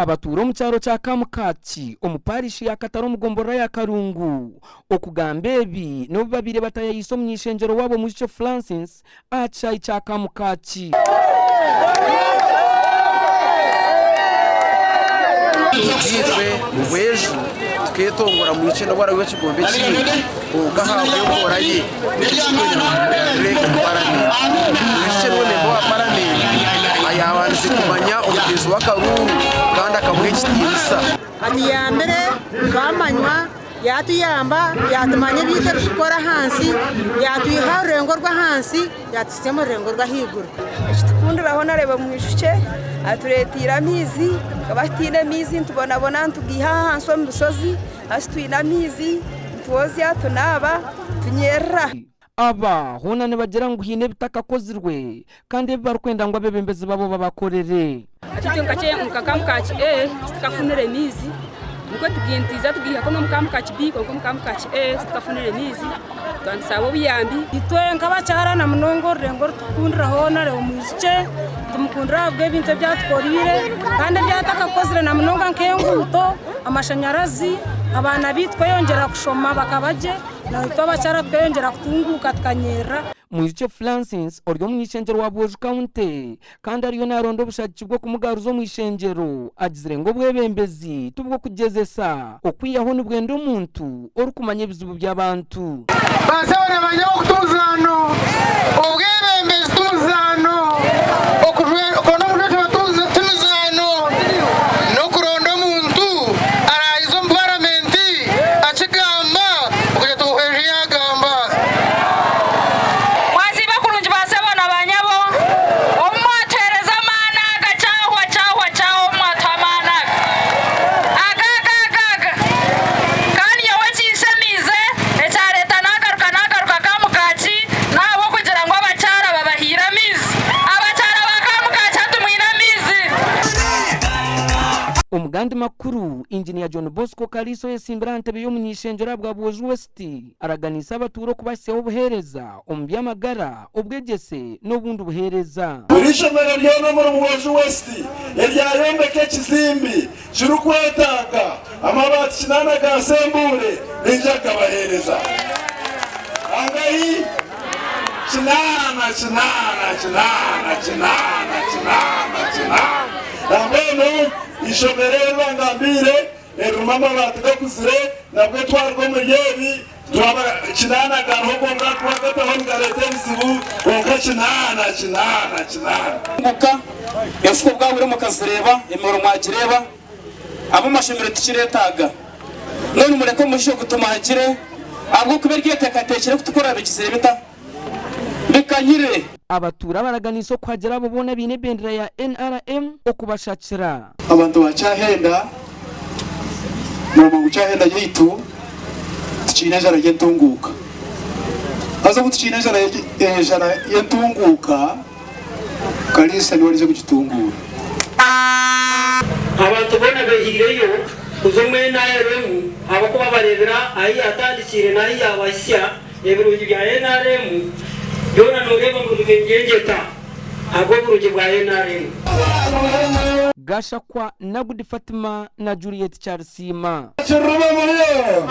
Abatuura omu kyaro kya Kamukaki omu paarishi ya Katare omu gomborora ya Karungu okugamba ebi n'obu babaire batayayiise omuny'eishengyero waabo Mwijukye Francis aha kishaayi kya Kamukaki. Itwe obweju tuketongora mwikye nobu araba ekigombe ekindi kwonka ahabw'enkoora ye nikyo kirikwenda ngu tumugarure omu paramenti. Mwijukye niwe memba wa paramenti ayabandize kumanya omuteezi w'akaruuru kandi akamuha ekitiinisa. Atuyambire twamanywa, yatuyamba yatumanya ebyaitu ebirikukora ahansi, yatwiha aha rurengo orw'ahansi yatuhitsya omu rurengo orw'ahaiguru. Ekitukundiraho nareeba omwijukye atureteire amaizi tukaba tutaine maizi nitubonabona nitugaiha ahansi omu bishozi hati twine amaizi nitwozya tunaaba tunyerera. Aba hoona nibagira ngu haine ebitakakozirwe kandi ebi barikwenda ngu abeebembezi baabo babakorere. Hati itwe nka Kamukaki A titukafunire maizi nikwo nitwija tugaihako n'omu Kamukaki B kwonka omu Kamukaki A titukafunire maizi tukaba nitusaba obuyambi. Itwe nk'abakyara na munonga orurengo oru turikukundiraho nari omwishiki nitumukundira ahabw'ebintu ebi atukoreire kandi ebi atakakozire na munonga nk'enguuto, amashanyarazi, abaana baitu kweyongyera kushoma bakaba gye. Naitwe abakyara tukeyongyera kutunguuka tukanyerera. Mwijukye Francis ori omuny'eishengyero wa Bwojo County kandi ariyo naronda obushagiki bw'okumugaruza omu ishengyero agizire ngu obwebembezi tibw'okugyezesa okwihaho nibwenda omuntu orikumanya ebizibu by'abantu. Baasebo na banyabo oku timuzaano, obwebembezi timuzaano, okuronda omujwekyerwa timizaano, n'okuronda omuntu araayize omu paramenti akigamba okugira Tumuhwezi yaagamba. Mwaziiba kurungi baasebo na baanyabo, obu mwatuheereza amaani aga, kyahwa, kyahwa, kyahwa obu mwatuha amaani aga. Aga, aga, aga, aga. Kandi nyowe ekinshemiize, ekyareeta naagaruka naagaruka Kamukaaki, n'ahabw'okugira ngu abakyara babahaire amaizi. Abakyara ba Kamukaaki hati mwine amaizi. Omu gandi makuru, Inginiya John Bosco Kaliisa oyesimbire aha ntebe y'omuny'eishengyero ahabwa Bwojo West araganiise abatuura okubahitsyaho obuheereza omu by'amagara, obwegyese n'obundi buheereza. Buri ishomero ryona omuri Buhweju West eryayombeka ekizimbi kirikwetaaga amabaati kinaana ga sembuure naija kugabaheereza. Angahi? Kinaana, kinaana, kinaana, kinaana, kinaana, kinaana. Nambwenu eishomero eri bangambiire eririmu amabaati gakuzire nabwo twaruga omuri ebi twaba kinaana gariho kwonka twagataho nigareeta ebizibu kwonka kinaana, kinaana, kinaana. Nguka, enfuka obwahwire mukazireeba, emihoro mwagireeba, ab'amashomero tikireetaaga. Mbwenu mureke omujijo gutumahagire, ahabw'okuba eryeteekateekyere kutukora bigizire bita? Bikanyire. Abatuura baraganiise okuhagira abo boona abaine ebendera ya nrm okubashakira. Abantu ba Kyahenda muramanya ngu Kyahenda yaitu tukiine enjara y'entunguuka. Haza obu tukiine enjara y'entunguuka, Kaliisa niwe ariija kugitunguura. Abantu boona behaireyo kuza omu NRM ahabw'okuba bareebire ahu yaatandikiire n'ahu yaabahitsya. Ebirungi bya nrm byona noreeba ngu nibyengyeta ahabw'oburungi bwa nrm. Gashakwa, Nagudi Fatima na Juliet Kyarisiima. Kiruruma muriyo.